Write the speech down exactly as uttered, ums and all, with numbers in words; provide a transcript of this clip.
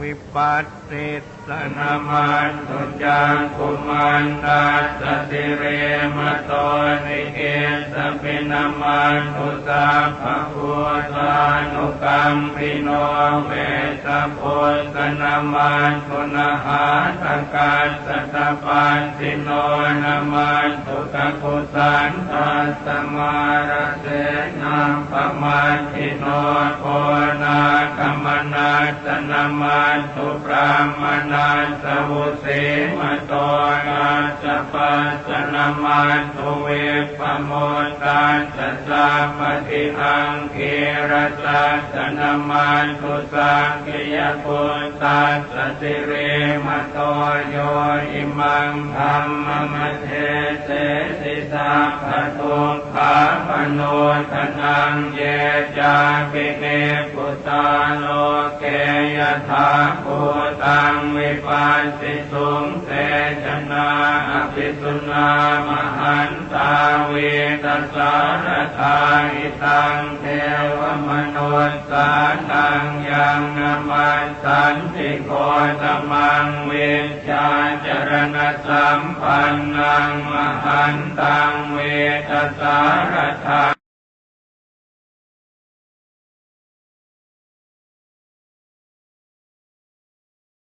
vipassissa namatthu cakkhumantassa sirīmato, sikhissapi namatthu sabbabhūtānukampino, vessabhussa namatthu nhātakassa tapassino, namatthu kakusandhassa mārasenappamaddino, konāgamanassa namatthu brāhmaṇassa vusīmato, kassapassa namatthu vippamuttassa sabbadhi, aṅgīrasassa namatthu sakyaputtassa sirīmato, yo imaṃ dhammamadesethi sabbadukkhāpanūdanaṃ. Ye cāpi nibbutā loke yathābhūtaṃ vipassisuṃ, te janā apisuṇā mahantā vītasāradā. Idaṃ devamanussānaṃ yaṃ namassanti gotamaṃ, vijjācaraṇasampannaṃ mahantaṃ vītasāradā.